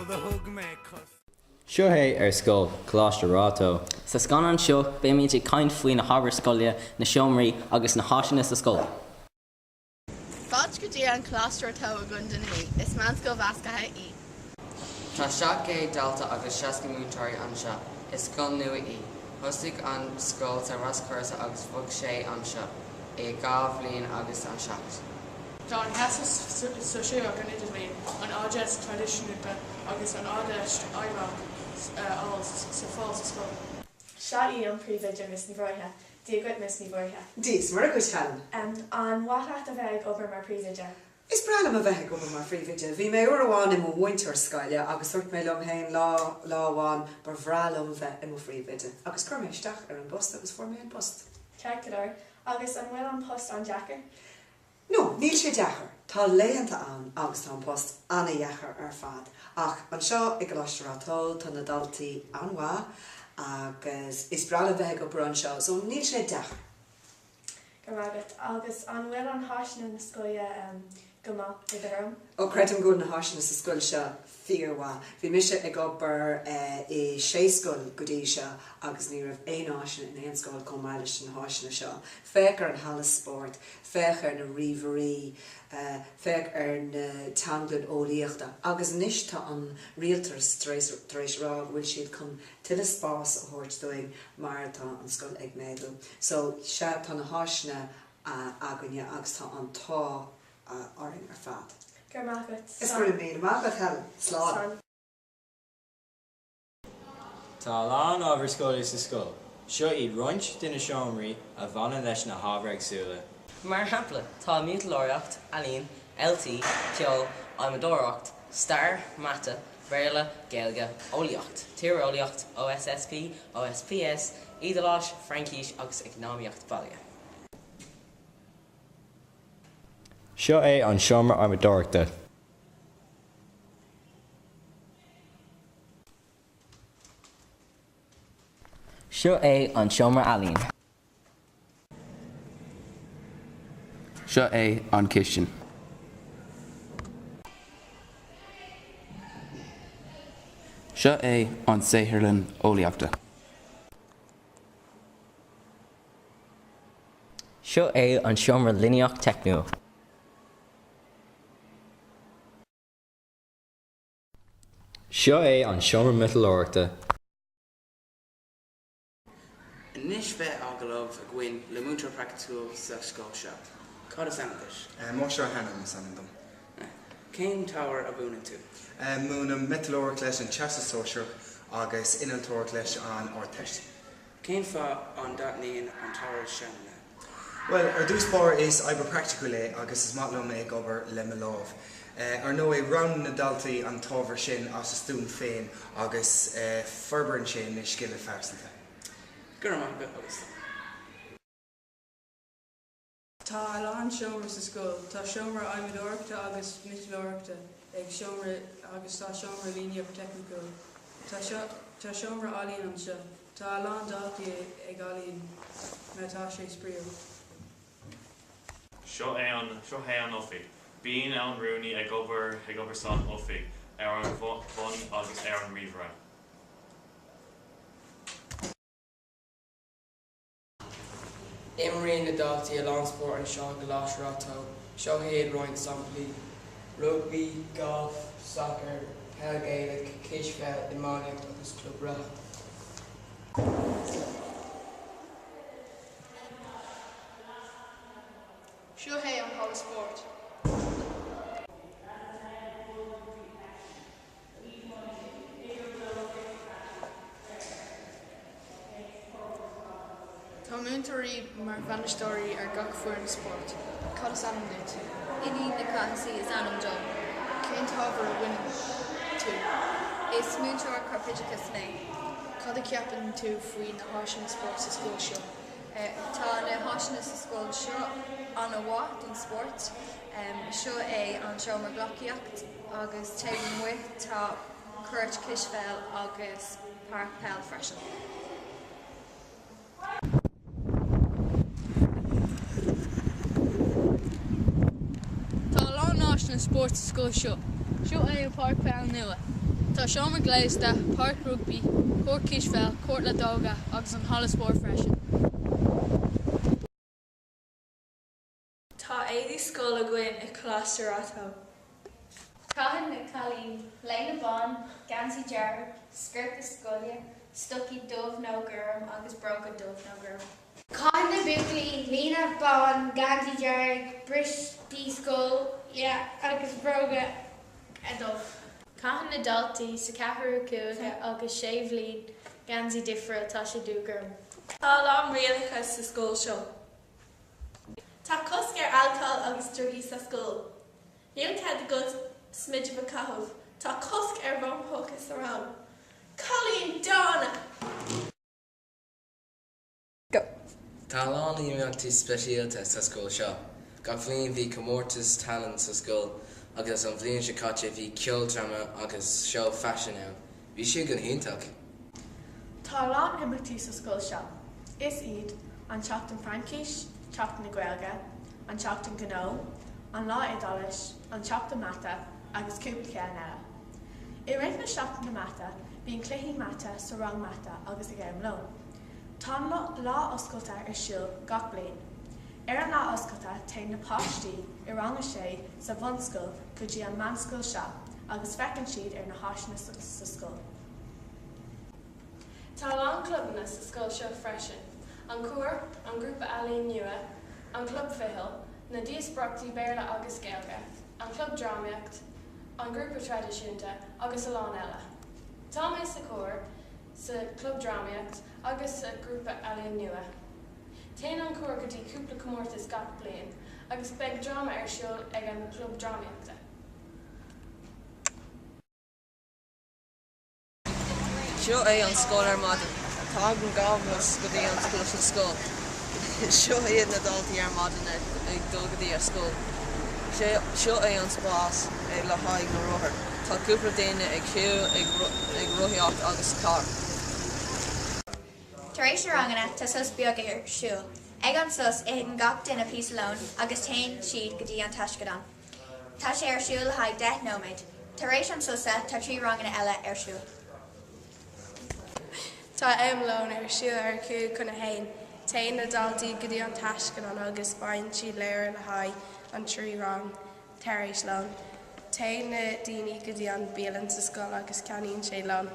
Bhuel do thug mé cos. Seo é Ar Scoil, Coláiste Ráth Tó. Sa scannán seo, beimid ag caint faoi na hábhair scoile, na seomraí agus na háiseanna sa scoil. Fáilte go dtí an Coláiste Ráth Tó i gContae na Mí. Is meánscoil mheasctha í. Tá 700 dalta agus 60 múinteoirí anseo. Is scoil nua í. Thosaigh an scoil sa roscúrsa agus bhog sé anseo i 2 bhliain agus an 7. Tá an Teastas Sóisearach an Idirbhliain, an Ardteist Traidisiúnta agus an Ardteist Fheidhmeach ar fáil sa scoil. Seo í an Príomhoide, Ms Ní Mhuirithe. Dia dhuit, Ms Ní Mhuirithe. Dia is Muire dhuit, Helen. An mhaith leat a bheith ag obair mar Phríomhoide? Is breá liom a bheith ag obair mar phríomhoide. Bhí mé uair amháin i mo mhúinteoir scoile agus dúirt mé liom féin lá, lá amháin, ba bhreá liom bheith i mo phríomhoide. Agus chuir mé isteach ar an bpost agus fuair mé an post. Ceart go leor. Agus an bhfuil an post an-deacair? No, níl sé deacair. Tá laethanta ann agus tá an post ana-dheacair ar fad. Ach anseo i gColáiste Ráth Tó tá na daltaí an-mhaith agus is breá liom bheith ag obair anseo so níl sé deacair. Go raibh maith agat. Agus an bhfuil an háiseanna na scoile go maith i do thuairim? Ó, creidim go bhfuil na háiseanna sa scoil seo fíor-mhaith. Bhí mise ag obair i sé scoil go dtí seo agus ní raibh aon áiseanna in aon scoil chomh maith leis na háiseanna seo. Féach ar an halla spóirt, féach ar na ríomhairí, féach ar na teanglann eolaíochta. Agus anois tá an rialtas tar éis tar éis rá go bhfuil siad chun tuilleadh spás a thabhairt dúinn mar tá an scoil ag méadú. So, sea, tá na háiseanna againne agus tá an t-ádh orainn ar fad. Go raibh maith agat. Is go raibh míle maith agat, Helen. Slán. Tá a lán ábhar scoile sa scoil. Seo iad roinnt de na seomraí a bhaineann leis na hábhair éagsúla. Mar shampla, tá Miotalóireacht, Ealaín, LT, Ceol, Adhmadóireacht, Stair, Mata, Béarla, Gaeilge, Eolaíocht, Tíreolaíocht, OSSP, OSPS, Iodáilis, Fraincis agus Eacnamaíocht Baile. Seo é an seomra adhmadóireachta. Seo é an seomra ealaíon. Seo é an chistin. Seo é an saotharlann eolaíochta. Seo é an seomra líníocht teicniúil. Seo é an seomra miotalóireachta. Anois beidh agallamh againn le múinteoir praiticiúil sa scoil seo. Cad is ainm duit? Máistir Hannon is ainm dom. Cén t-ábhar a mhúineann tú? Múinim miotalóireacht leis an Teastas Sóisearach agus Innealtóireacht leis an Ardteist. Cén fáth an dtaitníonn an t-ábhar sin leat? Bhuel, ar dtús báire is obair praiticiúil é agus is maith liom ag obair le mo lámh. Ar ndóigh, roghnaíonn na daltaí an t-ábhar sin as a stuaim féin agus forbraíonn sé na scileanna phearsanta. Go raibh maith agat agus slán. Tá a lán seomra sa scoil. Tá seomra adhmadóireachta agus miotalóireachta ag seomra agus tá seomra líníocht teicniúil. Tá tá seomra ealaíon anseo. Tá a lán daltaí ag ealaíon mar tá sé spraíúil. Seo é an Seo é an oifig. Bíonn an rúnaí ag obair ag obair san oifig ar an bhfón agus ar an ríomhaire. Imríonn na daltaí a lán spórt anseo i gColáiste Ráth Tó. Seo iad roinnt samplaí, rugbaí, galf, sacar, peil Gaelach, cispheil, iománaíocht agus club reatha. Seo é an halla spóirt. Tá múinteoirí mar bhainisteoirí ar gach foireann spóirt. Cad is ainm duit? Iníon Nic Cathasaigh is ainm dom. Cén t-ábhar a mhúineann tú? Is múinteoir corpoideachais mé. Cad a cheapann tú faoi na háiseanna spóirt sa scoil seo? Tá na háiseanna sa scoil seo an-mhaith don spórt. Seo é an seomra gleacaíocht agus taobh amuigh tá cúirt cispheil agus páirc peil freisin. Tá a lán áiseanna spóirt sa scoil seo. Seo é an páirc peil nua. Tá seomra gléasta, páirc rugbaí, cúirt cispheil, cúirt leadóige agus an halla spóirt freisin. Tá éadaí scoile againn i Coláiste Ráth Tó. Caitheann na cailíní léine bán, geansaí dearg, sciorta scoile, stocaí dubh nó gorm agus bróga dubh nó gorm. Caitheann na buachaillí líne bán, geansaí dearg, brístí scoile agus bróga dubh. Caitheann na daltaí sa ceathrú, cúigiú agus séú bhliain geansaí difriúil, tá sé dubh gorm. Tá a lán rialacha sa scoil seo. Tá cosc ar alcól agus drugaí sa scoil. Níl cead agat smideadh a chaitheamh. Tá cosc ar fhóin póca sa rang. Cailín dána! Tá a lán imeachtaí speisialta sa scoil seo. Gach bhliain bhí comórtas tallann sa scoil agus an bhliain seo caite bhí ceoldráma agus seó faisin ann. Bhí sé go hiontach. Tá a lán imeachtaí sa scoil seo. Is iad, an tSeachtain Fraincis, Seachtain na Gaeilge, an tSeachtain Ghnó, an Lá Iodáilis, an tSeachtain Mata agus cúpla ceann eile. I rith na Seachtaine Mata bíonn cluichí mata sa rang mata agus ag am lóin. Tá an lá oscailte ar siúl gach bliain. Ar an lá oscailte téann na páistí i rang a sé sa bhunscoil go dtí an meánscoil seo agus feiceann siad ar na háiseanna sa scoil. Tá a lán clubanna sa scoil seo freisin, an cór, an grúpa ealaíon nua, an club ficheall, na díospóireachtaí Béarla agus Gaeilge, an club drámaíocht, an grúpa traidisiúnta agus a lán eile. Tá mé sa chór, sa chlub drámaíocht agus sa ghrúpa ealaíon nua. Téann an cór go dtí cúpla comórtas gach bliain agus beidh dráma ar siúl ag an gclub drámaíochta. Seo é an scoil ar maidin. Tagann 2 bhus go dtí an scoil. Seo iad na daltaí ar maidin ag dul go dtí ar scoil. Seo é an spás le haghaidh na rothar. Tá cúpla daoine ag siúl, ag rothaíocht agus carr. Tar éis na ranganna, tá sos beag ar siúl. Ag an sos, itheann gach duine píosa lóin agus téann siad go dtí an taisceadán. Tá sé ar siúl le haghaidh 10 nóiméad. Tar éis an sosa, tá 3 ranganna eile ar siúl. Tá am lóin ar siúl ar 12:55. Téann na daltaí go dtí an taisceadán agus faigheann siad leabhar le haghaidh an 3 rang. Tar éis lóin, téann na daoine go dtí an bialann sa scoil agus ceannaíonn sé lón.